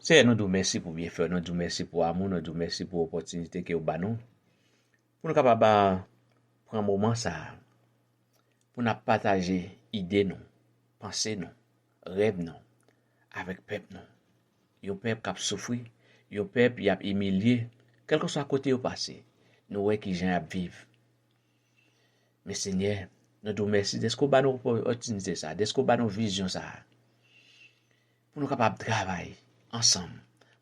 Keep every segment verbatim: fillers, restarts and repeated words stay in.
Senyè, nou di w mèsi pou byenfè w, nou di w mèsi pou amou, nou di w mèsi pou opòtinite ke w ba nou, pou nou kapab pran moman sa a, pou n ap pataje ide nou, panse nou, rèv nou, avèk pèp nou. Yon pèp k ap soufri, yon pèp y ap imilye, kèlkeswa kote yo pase, nou wè kijan y ap viv. Men Senyè, nou di w mèsi dèske w ba nou opòtinite sa, dèske w ba nou vizyon sa, pou nou kapab travay ansanm,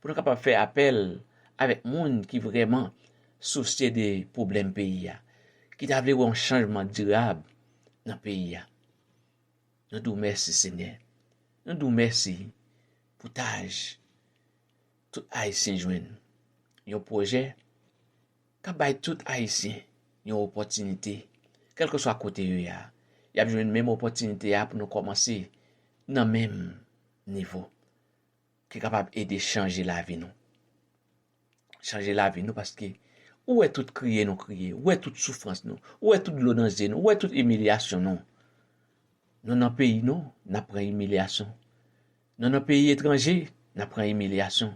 pou nou kapab fè apèl avèk moun ki vrèman sousye de pwoblèm peyi a, ki ta vle wè yon chanjman dirab nan peyi a. Nou di w mèsi, Senyè. Nou di w mèsi pou taj tout Ayisyen jwenn yon pwojè k ap bay tout Ayisyen yon opòtinite, kèlkeswa kote yo ye a. Y ap jwenn menm opòtinite a pou nou kòmanse nan menm nivo, ki kapab ede chanje lavi nou. Chanje lavi nou, paske ou wè tout kriye nou kriye, ou wè tout soufrans nou, ou wè tout dlo nan zye nou, ou wè tout imilyasyon nou. Nou nan peyi nou, n ap pran imilyasyon. Nou nan peyi etranje, n ap pran imilyasyon.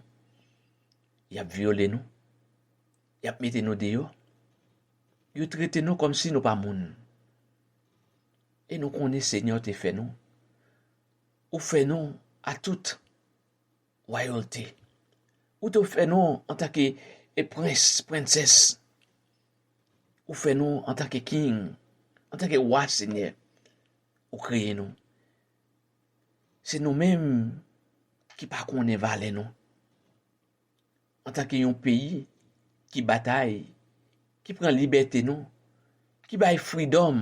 Y ap vyole nou. Y ap mete nou deyò. Yo trete nou kòmsi nou pa moun. E nou konnen Senyè w te fè nou. Ou fè nou a tout wayòlte. Ou te fè nou antanke e prens, prensès. Ou fè nou antanke king, antanke wa, Senyè. Ou kreye nou. Se nou menm ki pa konnen valè nou. Antanke yon peyi ki batay, ki pran libète nou, ki bay freedom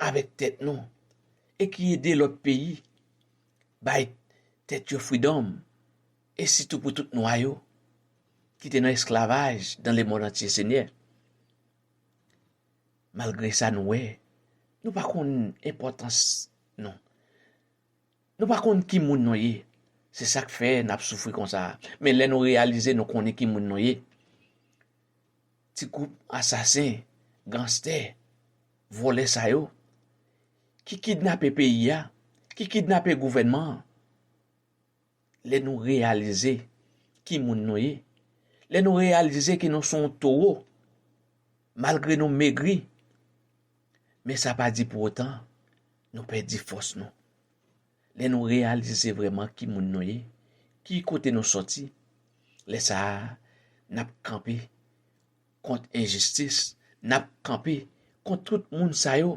avèk tèt nou, e ki ede lòt peyi bay tèt yo freedom, e sitou pou tout nwa yo ki te nan esklavaj dans le monde entier, Senyè. Malgre sa, nou wè, nou pa konn enpòtans nou. Nou pa konn ki moun nou ye. Se sa k fè n ap soufri konsa. Men lè nou reyalize nou konnen ki moun nou ye, ti gwoup asasen, ganstè, vòlè sa yo, ki kidnape peyi a, ki kidnape gouvènman an, lè nou reyalize ki moun nou ye, lè nou reyalize ke nou se yon towo, malgre nou megri, men sa pa di pou otan nou pèdi fòs nou. Lè nou reyalize vrèman ki moun nou ye, ki kote nou sòti, lè sa a, n ap kanpe kont enjistis, n ap kanpe kont tout moun sa yo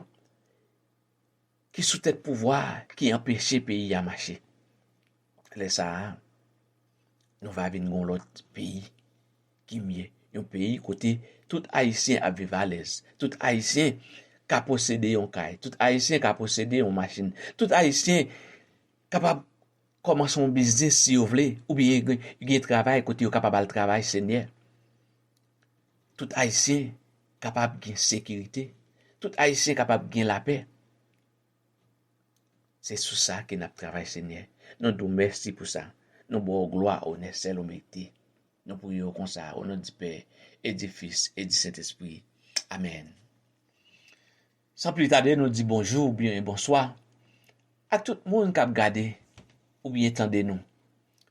ki sou tèt pouvwa a, ki anpeche peyi a mache. Lè sa a, nou va vin gon lòt peyi ki mye. Yon peyi kote tout Ayisyen ap viv alèz. Tout Ayisyen ka posede yon kay. Tout Ayisyen ka posede yon machin. Tout Ayisyen kapab kòmanse yon biznis si yo vle, oubyen gen, gen travay kote yo kapab al travay, Senyè. Tout Ayisyen kapab gen sekirite. Tout Ayisyen kapab gen lapè. Se sou sa ke n ap travay, Senyè. Nou di w mèsi pou sa. Nou ba w glwa, onè sèl ou merite. Nou priye w konsa, o non di Pè, e di Fis, e di Sentespri. Amèn. San pli tade, nou di bonjou oubyen bonswa a tout moun k ap gade oubyen tande nou.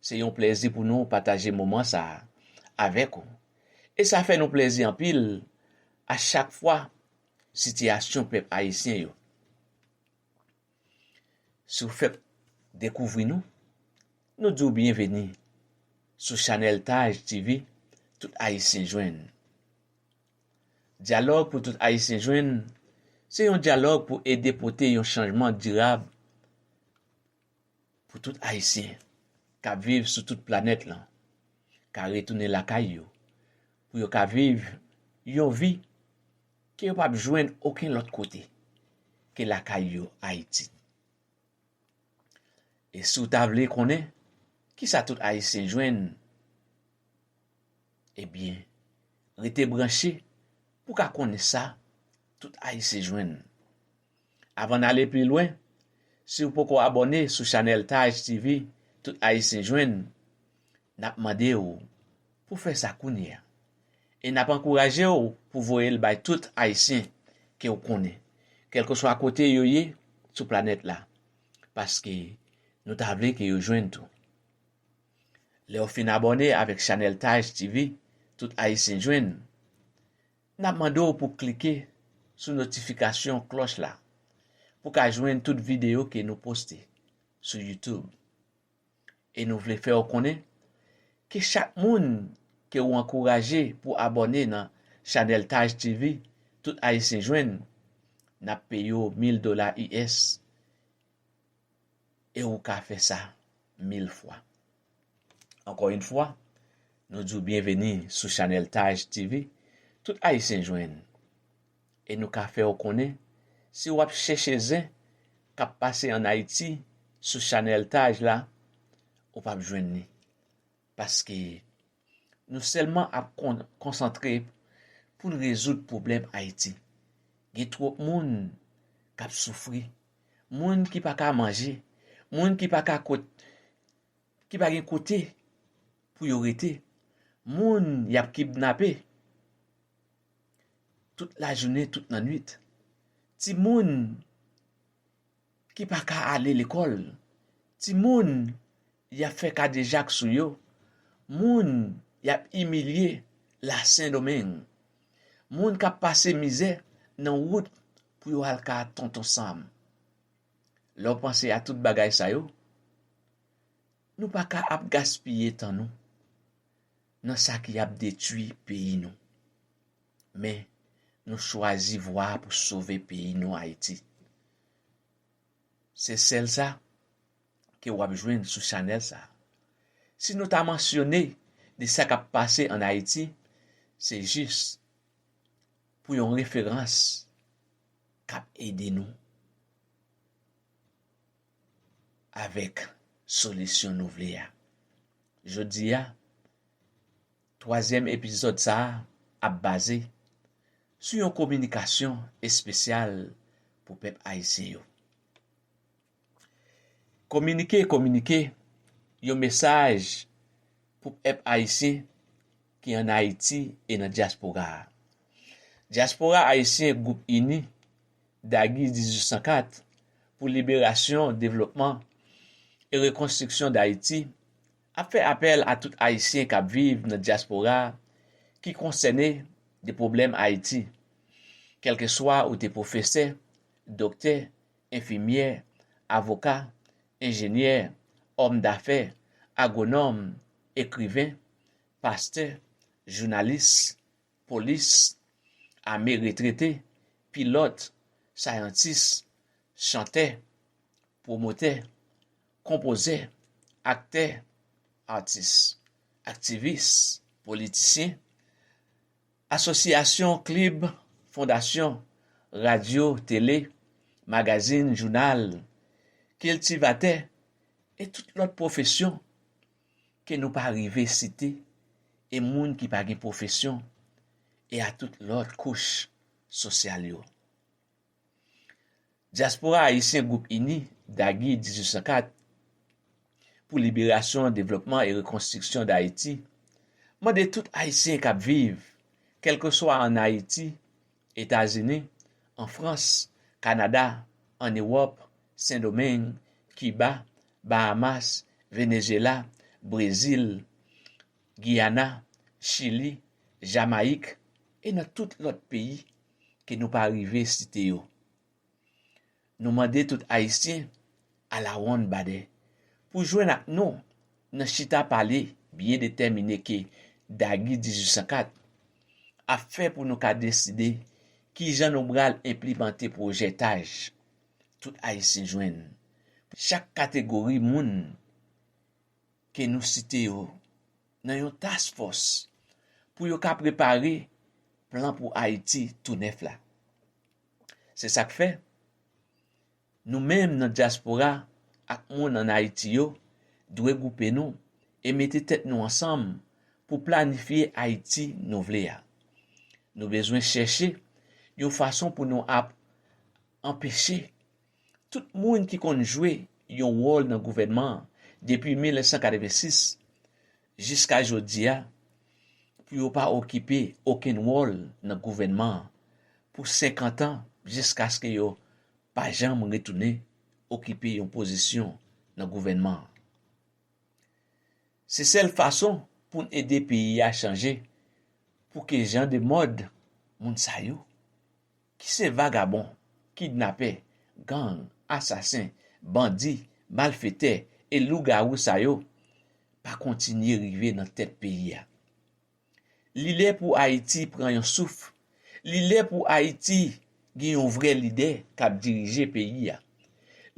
Se yon plèzi pou nou pataje moman sa a avèk ou. E sa fè nou plèzi anpil a chak fwa sitiyasyon pèp ayisyen yo. Si w fèk dekouvri nou, nou di w byenveni sou chanèl Taj T V, Tout Ayisyen Jwenn. Dyalòg pou Tout Ayisyen Jwenn se yon dyalòg pou ede pote yon chanjman dirab pou tout Ayisyen k ap viv sou tout planèt lan ka retounen lakay yo, pou yo ka viv yon vi ke yo p ap jwenn okenn lòt kote ke lakay yo, Ayiti. E si w ta vle konnen kisa tout Ayisyen jwenn, ebyen, rete branche pou w ka konnen sa tout Ayisyen jwenn. Avan n ale pi lwen, si w poko abòne sou chanèl Taj T V, Tout Ayisyen Jwenn, n ap mande w pou w fè sa kounye a. E n ap ankouraje w pou w voye l bay tout Ayisyen ke w konnen, kèlkeswa kote yo ye sou planèt la, paske nou ta vle ke yo jwenn tou. Lè w fin abòne avèk chanèl Taj T V, tout Ayisyen jwenn, n ap mande w pou w klike sou notifikasyon klòch la pou w ka jwenn tout videyo ke nou poste sou YouTube. E nou vle fè w konnen ke chak moun ke w ankouraje pou abòne nan chanèl Taj T V, tout Ayisyen jwenn, n ap peye w mil dola U S. E ou ka fè sa mil fwa. Ankò yon fwa, nou di w byenveni sou chanèl Taj T V, tout Ayisyen jwenn. E nou ka fè w konnen, si w ap chèche zen k ap pase ann Ayiti sou chanèl Taj la, ou p ap jwenn li. Paske nou sèlman ap kon- konsantre pou n rezoud pwoblèm Ayiti. Gen twòp moun k ap soufri, moun ki pa ka manje, moun ki pa ka kot- ki pa gen kote pou yo rete, moun y ap kidnape tout lajounen, tout lannwit, timoun ki pa ka ale lekòl, timoun y ap fè kadejak sou yo, moun y ap imilye la Sendomeng, moun k ap pase mizè nan wout pou yo al ka Tonton Sam. Lè w panse a tout bagay sa yo, nou pa ka ap gaspiye tan nou nan sa ki ap detwi peyi nou. Men, nou chwazi vwa pou sove peyi nou, Ayiti. Se sèl sa ke w ap jwenn sou chanèl sa. Si nou ta mansyone de sa k ap pase ann Ayiti, se jis pou yon referans k ap ede nou avèk solisyon nou vle a. Jodi a, twazyèm epizòd sa a ap baze sou yon kominikasyon espesyal pou pèp ayisyen yo. Kominike, kominike, yon mesaj pou pèp ayisyen ki ann Ayiti e nan dyaspora a. Dyaspora ayisyen Gwoup Ini, Dagi dizuit san kat, pou liberasyon, devlopman e rekonstriksyon Dayiti ap fè apèl a tout Ayisyen k ap viv nan dyaspora ki konsène de pwoblèm Ayiti. Kèlkeswa ou te pwofesè, doktè, enfimyè, avoka, enjenyè, òm dafè, agwonòm, ekriven, pastè, jounalis, polis, ame retrete, pilòt, sayantis, chantè, pwomotè, konpozè, aktè, atis, aktivis, politisyen, asosyasyon, klib, fondasyon, radyo, tele, magazin, jounal, kiltivatè, e tout lòt pwofesyon ke nou pa rive site, e moun ki pa gen pwofesyon, e a tout lòt kouch sosyal yo. Dyaspora ayisyen Gwoup Ini, Dagi dizuit san kat, pou liberasyon, devlopman e rekonstriksyon Dayiti, mande tout Ayisyen k ap viv, kèlkeswa ann Ayiti, Etazini, an Frans, Kanada, ann Ewòp, Sendomeng, Kiba, Bahamas, Venezuela, Brezil, Giyana, Chili, Jamayik, e nan tout lòt peyi ke nou pa rive site yo. Nou mande tout Ayisyen, alawonnbadè, pou jwenn ak nou nan chita pale byen detèmine ke Dagi dizuit san kat ap fè pou nou ka deside kijan nou pral enplimante pwojè Taj. Tout Ayisyen jwenn. Chak kategori moun ke nou site yo nan yon task force pou yo ka prepare plan pou Ayiti tou nèf la. Se sa k fè, nou menm nan dyaspora ak moun ann Ayiti yo dwe gwoupe nou e mete tèt nou ansanm pou planifye Ayiti nou vle a. Nou bezwen chèche yon fason pou nou ap anpeche tout moun ki konn jwe yon wòl nan gouvènman an depi mil nèf san katrevensis jiska jodi a, pou yo pa okipe okenn wòl nan gouvènman an pou senkant an, jiskaske yo pa janm retounen okipe yon pozisyon nan gouvènman an. Se sèl fason pou n ede peyi a chanje, pou ke jan de mòd moun sa yo, ki se vagabon, kidnapè, gang, asasen, bandi, malfetè e lougawou sa yo, pa kontinye rive nan tèt peyi a. Li lè pou Ayiti pran yon souf. Li lè pou Ayiti gen yon vrè lidè k ap dirije peyi a.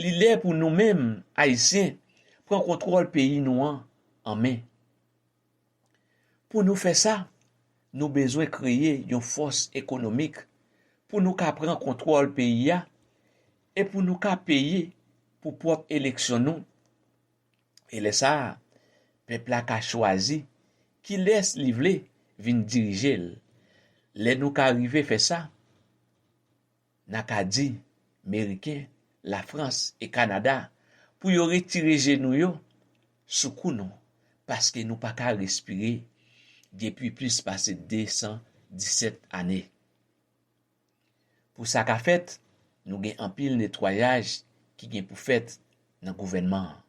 Li lè pou nou menm, Ayisyen, pran kontwòl peyi nou an an men. Pou nou fè sa, nou bezwen kreye yon fòs ekonomik pou nou ka pran kontwòl peyi a e pou nou ka peye pou pwòp eleksyon nou. E lè sa a, pèp la ka chwazi kilès li vle vin dirije l. Lè nou ka rive fè sa, n a ka di Meriken, Lafrans e Kanada pou yo retire je nou yo sou kou nou, paske nou pa ka respire depi plis pase de san disèt ane. Pou sa ka fèt, nou gen anpil netwayaj ki gen pou fèt nan gouvènman an.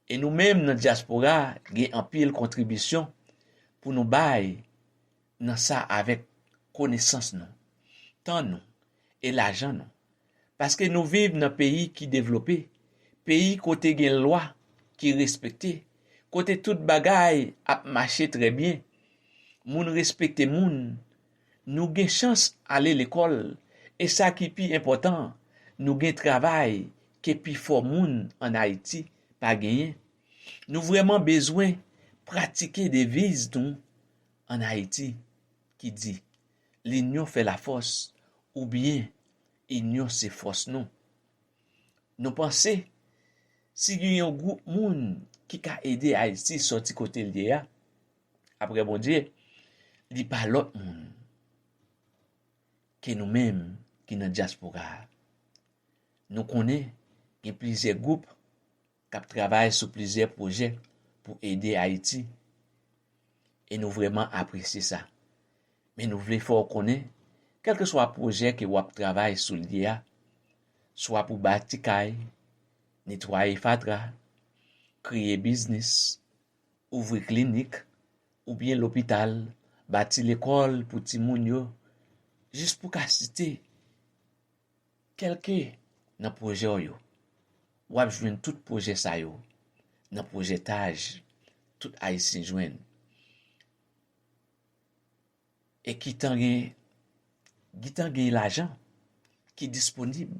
E nou menm nan dyaspora gen anpil kontribisyon pou nou bay nan sa avèk konesans nou, tan nou e lajan nou. Paske nou viv nan peyi ki devlope, peyi kote gen lwa ki respekte, kote tout bagay ap mache trè byen, moun respekte moun, nou gen chans ale lekòl, e sa ki pi enpòtan, nou gen travay ke pifò moun ann Ayiti pa genyen. Nou vrèman bezwen pratike deviz nou ann Ayiti ki di, L'union fait la force, oubyen inyon se fòs nou. Nou panse, si gen yon gwoup moun ki ka ede Ayiti sòti kote l ye a, apre Bondye, li pa lòt moun ke nou menm ki nan dyaspora a. Nou konnen gen plizyè gwoup k ap travay sou plizyè pwojè pou ede Ayiti. E nou vrèman apresye sa. Men nou vle fè w konnen, kèlkeswa pwojè ke w ap travay sou li a, swa pou bati kay, netwaye fatra, kreye biznis, ouvri klinik, oubyen lopital, bati lekòl pou timoun yo, jis pou ka site kèlke nan pwojè w yo. W ap jwenn tout pwojè sa yo nan pwojè taj, tout Ayisyen jwenn. E gentan gen, gentan gen lajan ki disponib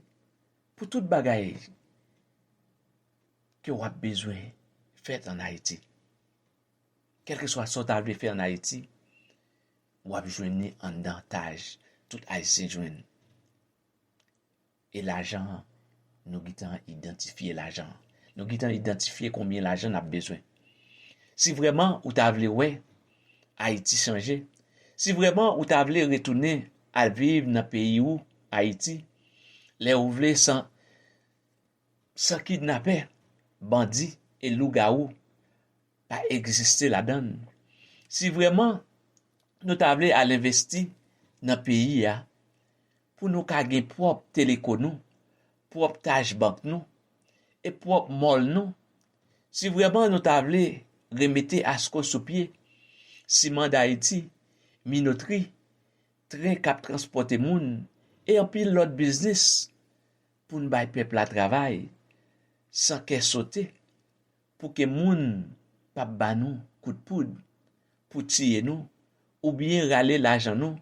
pou tout bagay ke w ap bezwen fèt ann Ayiti. Kèlkeswa sa w ta vle fè ann Ayiti, w ap jwenn li anndan taj, tout Ayisyen jwenn. E lajan an, nou gentan idantifye lajan an. Nou gentan idantifye konbyen lajan n ap bezwen. Si vrèman ou ta vle wè Ayiti chanje, si vrèman ou ta vle retounen al viv nan peyi ou, Ayiti, lè ou vle san, san kidnapè, bandi e lougawou pa egziste ladan l. Si vrèman nou ta vle al envesti nan peyi a, pou nou ka gen pwòp teleko nou, pwòp taj bank nou, e pwòp mòl nou, si vrèman nou ta vle remete Asco sou pye, Siman Dayiti, Minotri, tren k ap transpòte moun, e anpil lòt biznis pou n bay pèp la travay, san kè sote, pou ke moun p ap ba nou kout poud pou tiye nou, oubyen rale lajan nou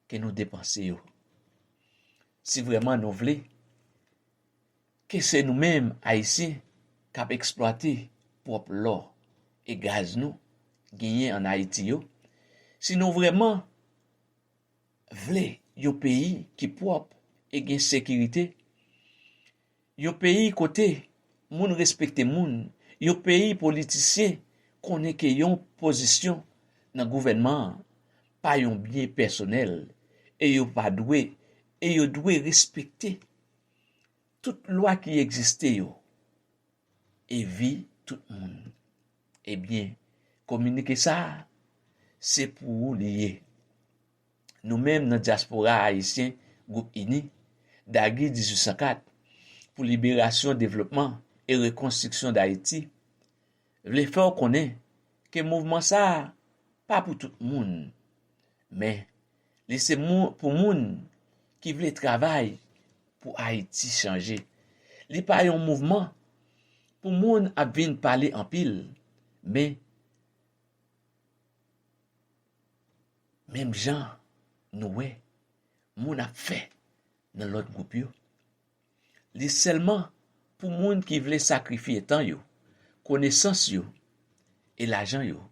ke nou depanse yo. Si vrèman nou vle ke se nou menm Ayisyen k ap eksplwate pwòp lò e gaz nou genyen ann Ayiti yo, si nou vrèman vle yon peyi ki pwòp e gen sekirite, yon peyi kote moun respekte moun, yon peyi politisyen konnen ke yon pozisyon nan gouvènman an pa yon byen pèsonèl e yo pa dwe, e yo dwe respekte tout lwa ki egziste yo e vi tout moun. Ebyen, kominike sa a, se pou ou li ye. Nou menm nan dyaspora ayisyen, Gwoup Ini, Dagi dizuit san kat, pou liberasyon, devlopman e rekonstriksyon Dayiti, vle fè w konnen ke mouvman sa a pa pou tout moun, men li se mou- pou moun ki vle travay pou Ayiti chanje. Li pa yon mouvman pou moun ap vin pale anpil, men menm jan nou wè moun ap fè nan lòt gwoup yo. Li sèlman pou moun ki vle sakrifye tan yo, konesans yo e lajan yo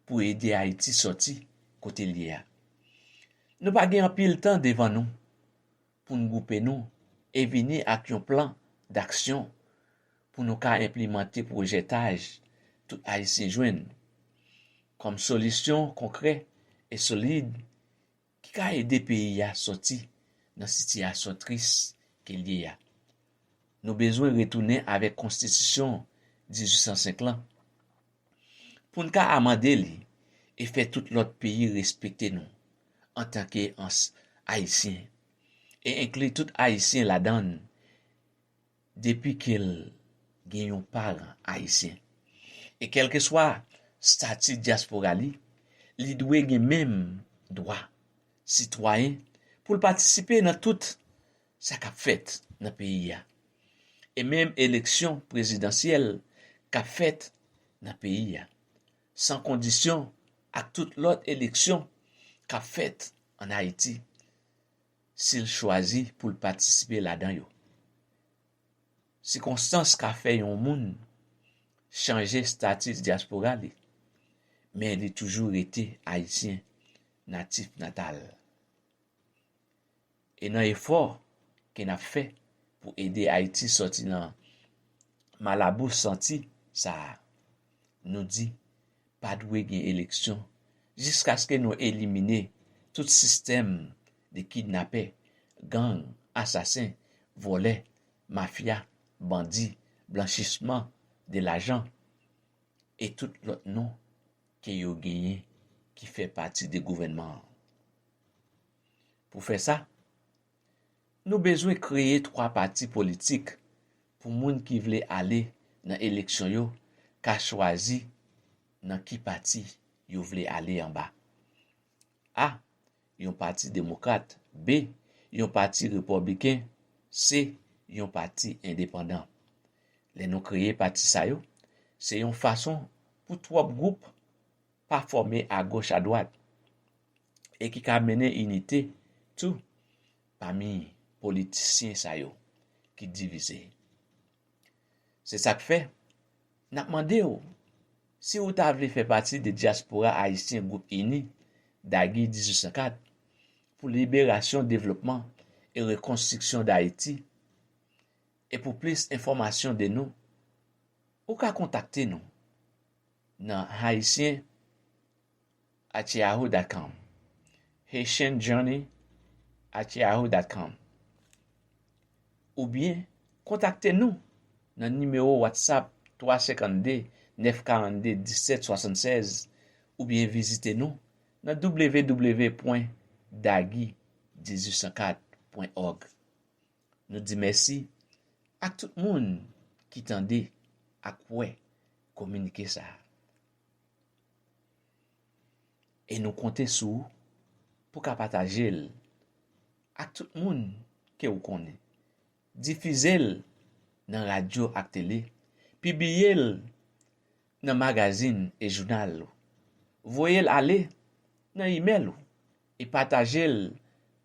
pou ede Ayiti sòti kote l ye a. Nou pa gen anpil tan devan nou pou n gwoupe nou e vini ak yon plan daksyon pou nou ka enplimante pwojè taj tout Ayisyen jwenn kòm solisyon konkrè e solid ki ka ede peyi a sòti nan sitiyasyon tris ke l ye a. Nou bezwen retounen avèk konstitisyon dizuit san senk lan pou n ka amande li e fè tout lòt peyi respekte nou antanke ans- Ayisyen e enkli tout Ayisyen ladan l depi ke l gen yon paran ayisyen. E kèlkeswa stati dyaspora li, li dwe gen menm dwa sitwayen pou l patisipe nan tout sa k ap fèt nan peyi a. E menm eleksyon prezidansyèl k ap fèt nan peyi a, san kondisyon ak tout lòt eleksyon k ap fèt ann Ayiti, si l chwazi pou l patisipe ladan yo. Sikonstans ka fè yon moun chanje stati dyaspora li, men li toujou rete Ayisyen natif natal. E nan efò ke n ap fè pou ede Ayiti sòti nan malabou santi sa a, nou di pa dwe gen eleksyon jiskaske nou elimine tout sistèm de kidnapè, gang, asasen, vòlè, mafya, bandi, blanchisman de lajan e tout lòt non ke yo genyen ki fè pati de gouvènman an. Pou fè sa, nou bezwen kreye twa pati politik pou moun ki vle ale nan eleksyon yo ka chwazi nan ki pati yo vle ale anba. A, yon pati demokrat, B, yon pati repibliken, C, yon pati endepandan. Lè nou kreye pati sa yo, se yon fason pou twòp gwoup pa fòme agoch adwat e ki ka mennen inite tou pami politisyen sa yo ki divize. Se sa k fè n ap mande w si w ta vle fè pati de dyaspora ayisyen Gwoup Ini, Dagi dizuit san kat, pou liberasyon, devlopman e rekonstriksyon Dayiti. E pou plis enfòmasyon de nou, ou ka kontakte nou nan haitien at yahoo dot com, haitian journey at yahoo dot com, oubyen kontakte nou nan nimewo WhatsApp twa senkannde nèf karannde disèt swasannsèz oubyen vizite nou nan w w w pwen dagi dizuit san kat pwen òg. Nou di mèsi ak tout moun ki tande ak wè kominike sa a. E nou konte sou ou pou ka pataje l ak tout moun ke w konnen. Difize l nan radyo ak tele. Pibliye l nan magazin e jounal ou. Voye l ale nan imèl ou e pataje l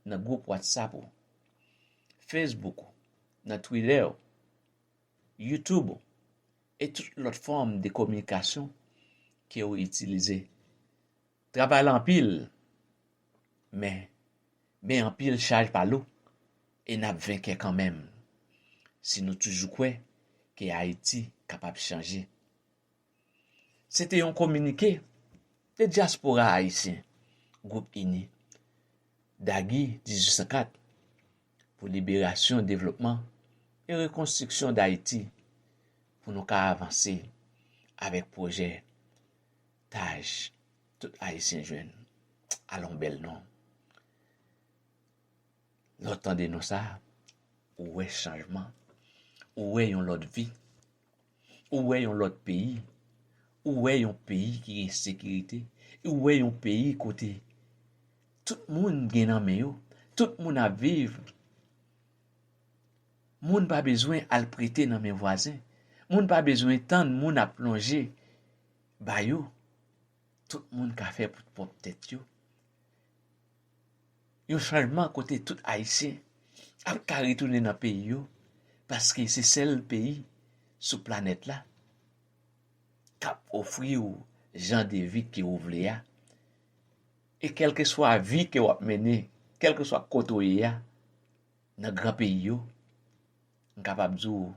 nan gwoup WhatsApp ou, Facebook ou, nan Twitter ou, YouTube ou, e tout lòt fòm de kominikasyon ke w itilize. Travay la anpil, men, men anpil chaj pa lou, e n ap venkè kanmenm, si nou toujou kwè ke Ayiti kapab chanje. Se te yon kominike de dyaspora ayisyen, Gwoup Ini, Dagi dizuit san kat, pou liberasyon, devlopman e rekonstriksyon Dayiti, pou nou ka avanse avèk pwojè taj tout Ayisyen jwenn. Alon, bèl non. Lè w tande non sa a, ou wè chanjman, ou wè yon lòt vi, ou wè yon lòt peyi, Ou wè yon peyi ki gen sekirite, ou wè yon peyi kote tout moun gen nan men yo, tout moun ap viv. Moun pa bezwen al prete nan men vwazen. Moun pa bezwen tann moun ap lonje ba yo. Tout moun ka fè pou pwòp tèt yo. Yon chanjman kote tout Ayisyen ap ka retounen nan peyi yo, paske se sèl peyi sou planèt la k ap ofri w jan de vi ke w vle a. E kèlkeswa vi ke w ap mennen, kèlkeswa kote w ye a, nan gran peyi yo, m kapab di w,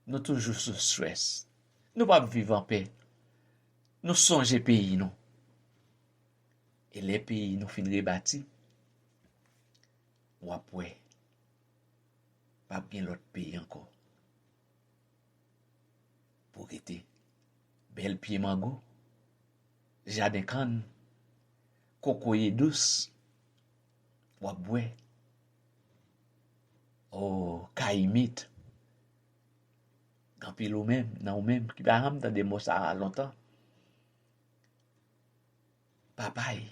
nou toujou sou strès. Nou p ap viv anpè. Nou sonje peyi nou. E lè peyi nou fin rebati, w ap wè, p ap gen lòt peyi ankò pou rete. Bèl pye mango, jaden kann, kokoye dous, w ap bwè. O, kayimit. Anpil ou menm, nan ou menm, ki pa janm tande mo sa a lontan. Papay.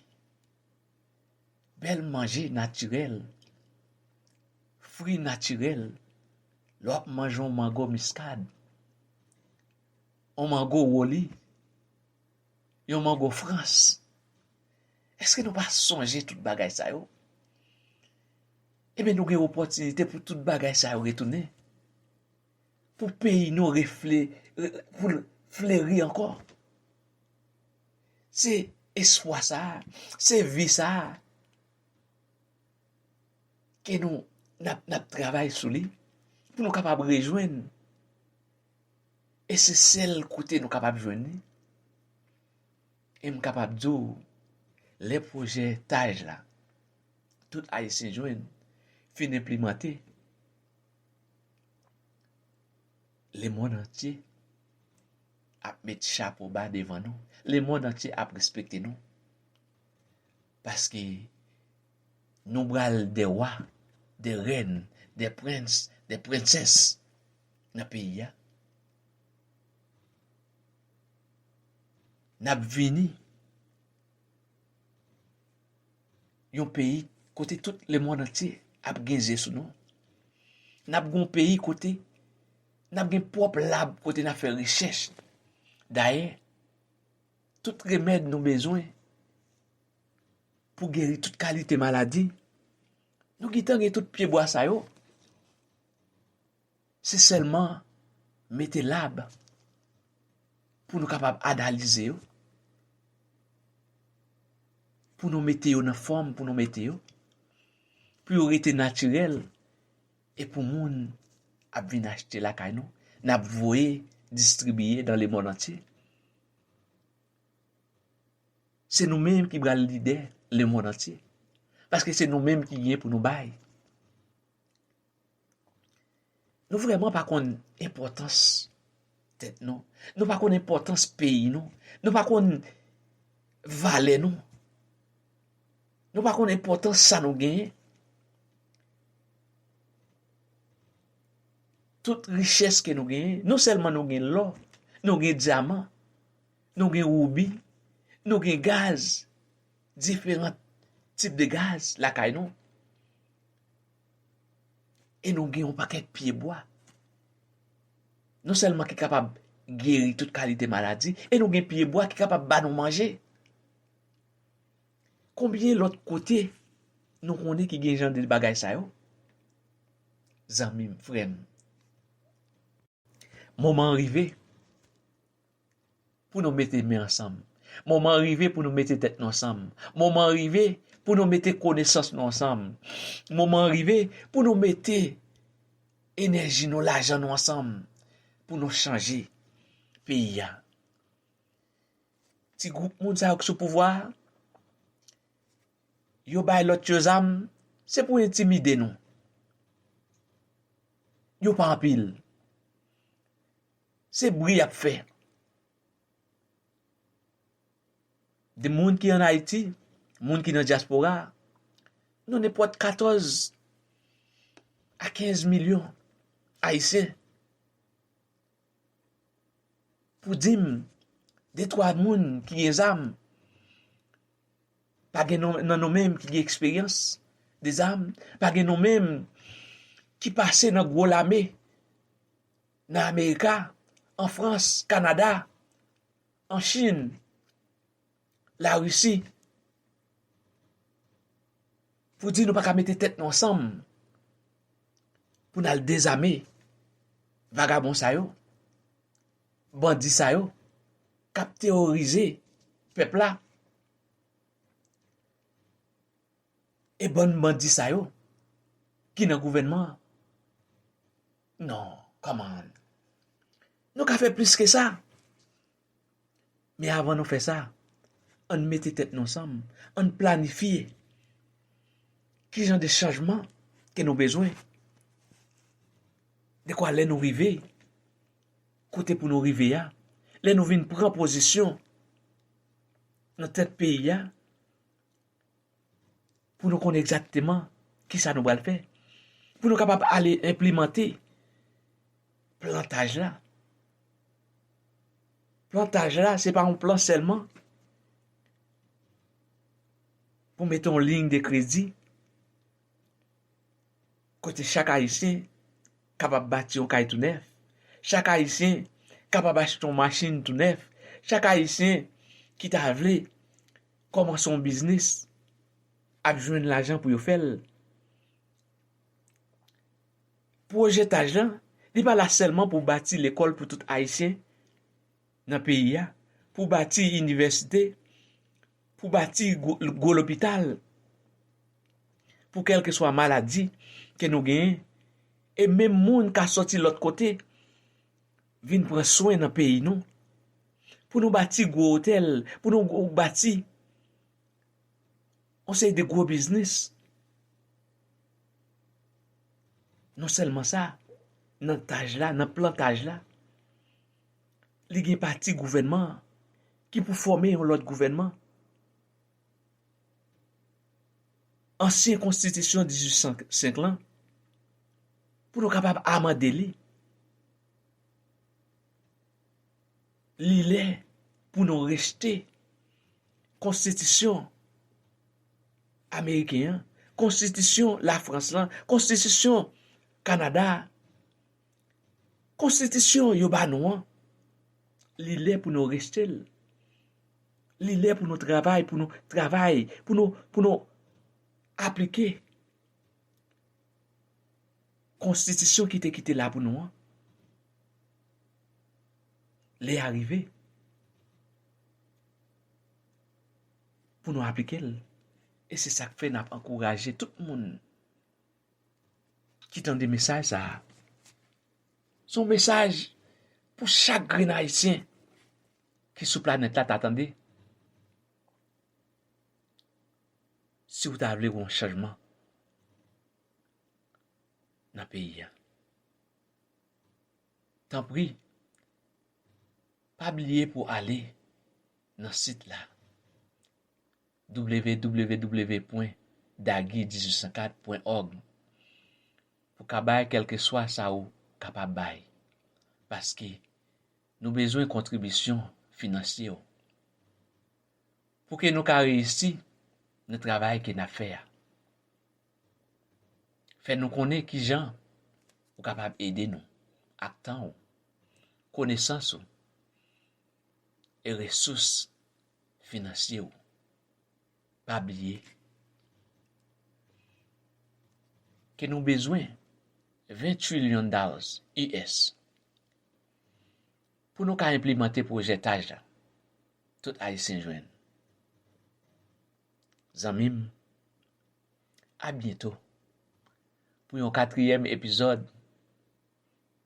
Bèl manje natirèl. Fwi natirèl. Lè w ap manje yon mango miskad, yon mango woli, yon mango frans. Èske nou pa sonje tout bagay sa yo? Ebyen, nou gen opòtinite pou tout bagay sa yo retounen. Pou peyi nou refle-, re-, pou l fleri ankò. Se espwa sa a, se vi sa a ke nou, n ap, n ap travay sou li, pou nou kapab rejwenn. E se sèl kote nou kapab jwenn li. E m kapab di w, lè pwojè taj la, tout Ayisyen jwenn, fin enplimante, lemonn antye ap met chapo ba devan nou. Lemonn antye ap respekte nou. Paske nou pral de wa, de rèn, de prens, de prensès nan peyi a. N ap vini yon peyi kote tout lemonn antye ap gen zye sou nou. N ap gen yon peyi kote n ap gen pwòp lab kote n ap fè rechèch. Dayè, tout remèd nou bezwen pou geri tout kalite maladi, nou gentan gen tout pyebwa sa yo. Se sèlman mete lab pou nou kapab analize yo, pou nou mete yo nan fòm, pou nou mete yo, pou yo rete natirèl, e pou moun ap vin achte lakay nou, n ap voye distribiye dans le monde entier. Se nou menm ki pral lidè lemonn antye. Paske se nou menm ki gen pou nou bay. Nou vrèman pa konn enpòtans tèt nou. Nou pa konn enpòtans peyi nou. Nou pa konn valè nou. Nou pa konn enpòtans sa nou genyen. Tout richès ke nou genyen, non sèlman nou gen lò, nou gen dyaman, nou gen woubi, nou gen gaz, diferan tip de gaz lakay nou. E nou gen yon pakèt pyebwa. Non sèlman ki kapab geri tout kalite maladi, e nou gen pyebwa ki kapab ba nou manje. Konbyen lòt kote nou konnen ki gen jan de bagay sa yo? Zanmi m, frè m, moman an rive pou nou mete men ansanm. Moman an rive pou nou mete tèt nou ansanm. Moman an rive pou nou mete konesans nou ansanm. Moman an rive pou nou mete enèji nou, lajan nou ansanm pou nou chanje peyi a. Ti gwoup moun sa yo k sou pouvwa a, yo bay lòt yo zam, se pou entimide nou. Yo pa anpil. Se bri y ap fè. De moun ki ann Ayiti, moun ki nan dyaspora, nou nenpòt katòz a kenz milyon Ayisyen. pou di m de twa moun ki gen zam, pa gen nan nou menm ki gen eksperyans de zam, pa gen nou menm ki pase nan gwo lame nan Amerika, an Frans, Kanada, an Chin, Larisi, pou di nou pa ka mete tèt nou ansanm pou n al dezame vagabon sa yo, bandi sa yo k ap teworize pèp la. E bann bandi sa yo ki nan gouvènman an. Non, come on. Nou ka fè plis ke sa. Men avan nou fè sa, ann mete tèt nou ansanm, ann planifye ki jan de chanjman ke nou bezwen. Dekwa lè nou rive kote pou nou rive a, lè nou vin pran pozisyon nan tèt peyi a, pou nou konnen egzakteman kisa nou pral fè, pou nou kapab ale enplimante plantaj la. Plantaj la, se pa yon plan sèlman pou mete yon liy de kredi kote chak Ayisyen kapab bati yon kay tou nèf, chak Ayisyen kapab achte yon machin tou nèf, chak Ayisyen ki ta vle kòmanse yon biznis ap jwenn lajan pou yo fè l. Pwojè taj lan, li pa la sèlman pou bati lekòl pou tout Ayisyen nan peyi a, pou bati inivèsite, pou bati gwo, gwo lopital, pou kèlkeswa maladi ke nou genyen, e menm moun ka sòti lòt kote, vin pran swen nan peyi nou, pou nou bati gwo otèl, pou nou gwo, bati yon seri de gwo biznis. Non sèlman sa, nan taj la, nan plantaj la, li gen pati gouvènman an ki pou fòme yon lòt gouvènman. Ansyen konstitisyon dizuit san senk lan, pou nou kapab amande li. Li lè pou nou rejte konstitisyon ameriken an, konstitisyon Lafrans lan, konstitisyon Kanada a, konstitisyon yo ba nou an. Li lè pou nou rejte l. Li lè pou nou travay, pou nou travay, pou nou, pou nou aplike konstitisyon ki te kite la pou nou an. Lè a rive pou nou aplike l. E se sa k fè n ap ankouraje tout moun ki tande mesaj sa a. Se yon mesaj pou chak grenn Ayisyen ki sou planèt la ta tande. Si w ta vle wè yon chanjman nan peyi a, tanpri, pa bliye pou ale nan sit la, w w w pwen dagi dizuit san kat pwen òg, pou ka bay kèlkeswa sa ou kapab bay. Paske nou bezwen kontribisyon finansye w pou ke nou ka reyisi nan travay ke n ap fè a. Fè nou konnen kijan ou kapab ede nou ak tan w, konesans ou e resous finansye w. Pa bliye ke nou bezwen ven trilyon dollars U S pou nou ka enplimante pwojè taj la. Tout Ayisyen jwenn. Zanmi m, a byento pou yon katriyèm epizòd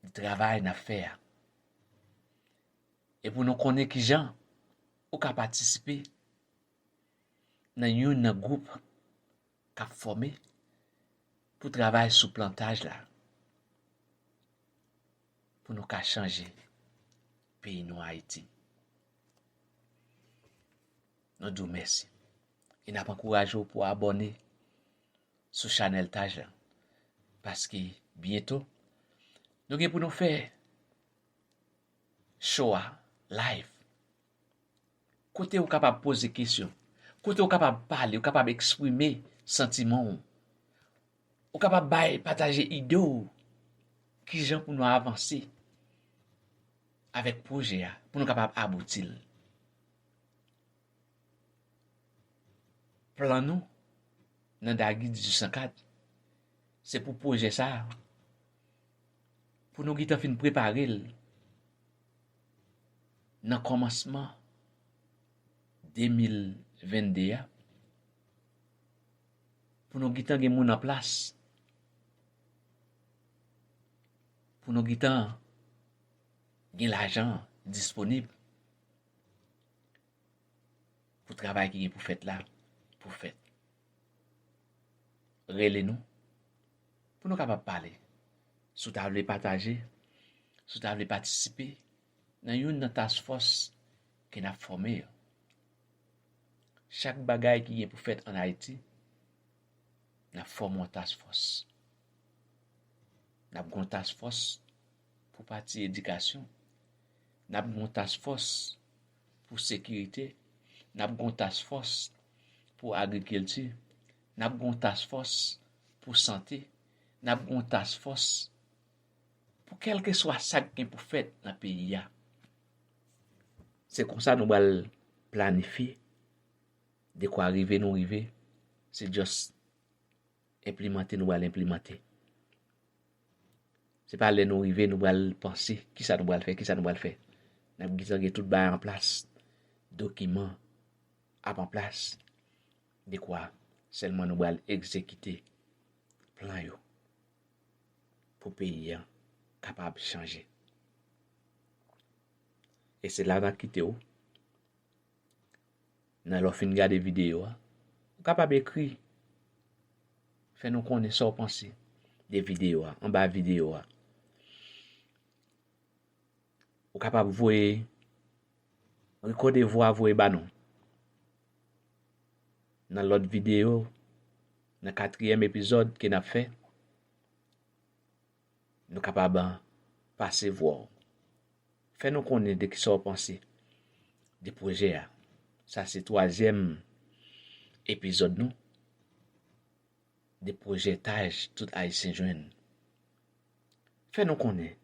de travay n ap fè a. E pou nou konnen kijan ou ka patisipe nan youn nan gwoup k ap fòme pou travay sou plantaj la, pou nou ka chanje peyi nou Ayiti. Nou di w mèsi. E n ap ankouraje w pou w abòne sou chanèl taj la. Paske byento, nou gen pou nou fè cho a live. Kote ou kapab poze kesyon. Kote ou kapab pale, ou kapab eksprime santiman w. Ou kapab bay, pataje ide w. Kijan pou nou avanse avèk pwojè a, pou nou kapab abouti l. Plan nou nan Dagi dizuit san kat, se pou pwojè sa a, pou nou gentan fin prepare l nan kòmansman de mil vennde a, pou nou gentan gen moun an plas, pou nou gentan gen lajan disponib pou travay ki gen pou fèt la, pou fèt. Rele nou, pou nou kapab pale. Si w ta vle pataje, si w ta vle patisipe nan youn nan task force ke n ap fòme yo. Chak bagay ki gen pou fèt ann Ayiti, n ap fòme yon task force. N ap gen yon task force pou pati edikasyon. N ap gen yon task force pou sekirite. N ap gen yon task force pou agrikilti. N ap gen yon task force pou sante. N ap gen yon task force pou kèlkeswa sa k gen pou fèt nan peyi a. Se konsa nou pral planifye. Dekwa rive nou rive, se just enplimante nou pral enplimante. Se pa lè nou rive nou pral panse kisa nou pral fè, kisa nou pral fè. N ap gentan gen tout bagay an plas, dokiman ap an plas. Dekwa sèlman nou pral egzekite plan yo pou peyi a kapab chanje. E se la n ap kite w. Nan lè w fin gade videyo a, ou kapab ekri, fè nou konnen sa w panse de videyo a, anba videyo a. Ou kapab voye, rekòde vwa voye ba nou. Nan lòt videyo, nan katriyèm epizòd ke n ap fè, nou kapab pase vwa w. Fè nou konnen de kisa w panse de pwojè a. Sa se twazyèm epizòd nou de pwojè Taj Tout Ayisyen Jwenn. Fè nou konnen,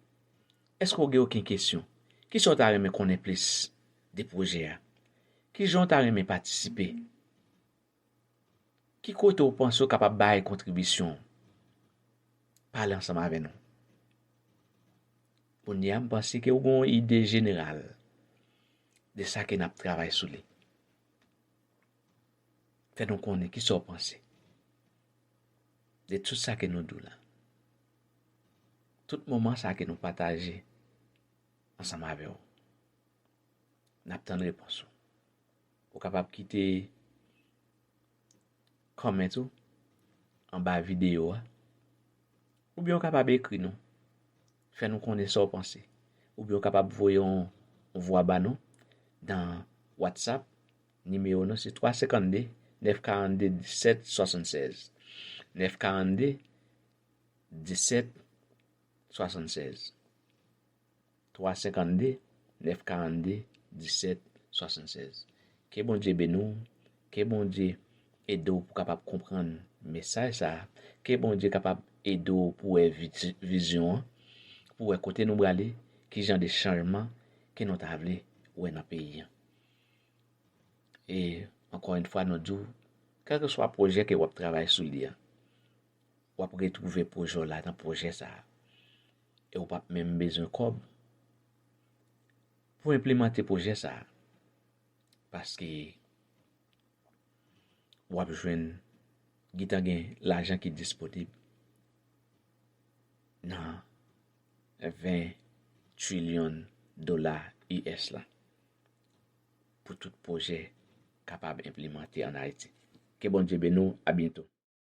èske w gen okenn kesyon? Kisa w ta renmen konnen plis de pwojè a? Kijan w ta renmen patisipe? Ki kote w panse w kapab bay kontribisyon w? Pale ansanm avè nou. Kounye a, m panse ke w gen yon ide jeneral de sa ke n ap travay sou li. Fè nou konnen kisa w panse de tout sa ke nou di w la. Tout moman sa ke nou pataje ansanm avè w. N ap tann repons ou. Ou kapab kite comment ou anba videyo a. Oubyen ou kapab ekri nou. Fè nou konnen sa w panse. Oubyen ou kapab voye yon vwa ba nou nan WhatsApp. Nimewo nou se twa senkannde, nèf karannde, disèt swasannsèz. Nèf karannde, disèt swasannsèz. Twa senkannde, nèf karannde, disèt swasannsèz. Ke Bondye beni w, ke Bondye ede w pou w kapab konprann mesaj sa a, ke Bondye kapab ede w pou w wè vi-, vizyon an, pou w wè kote nou prale, ki jan de chanjman ke nou ta vle wè nan peyi an. E, ankò yon fwa, nou di w, kèlkeswa pwojè ke w ap travay sou li a, w ap retwouve pwojè w la nan pwojè sa a. E w p ap menm bezwen kòb pou enplimante pwojè sa a. Paske w ap jwenn, gentan gen lajan ki disponib nan ven trilyon dola U S la pou tout pwojè kapab enplimante ann Ayiti. Ke Bondye beni w, a byento.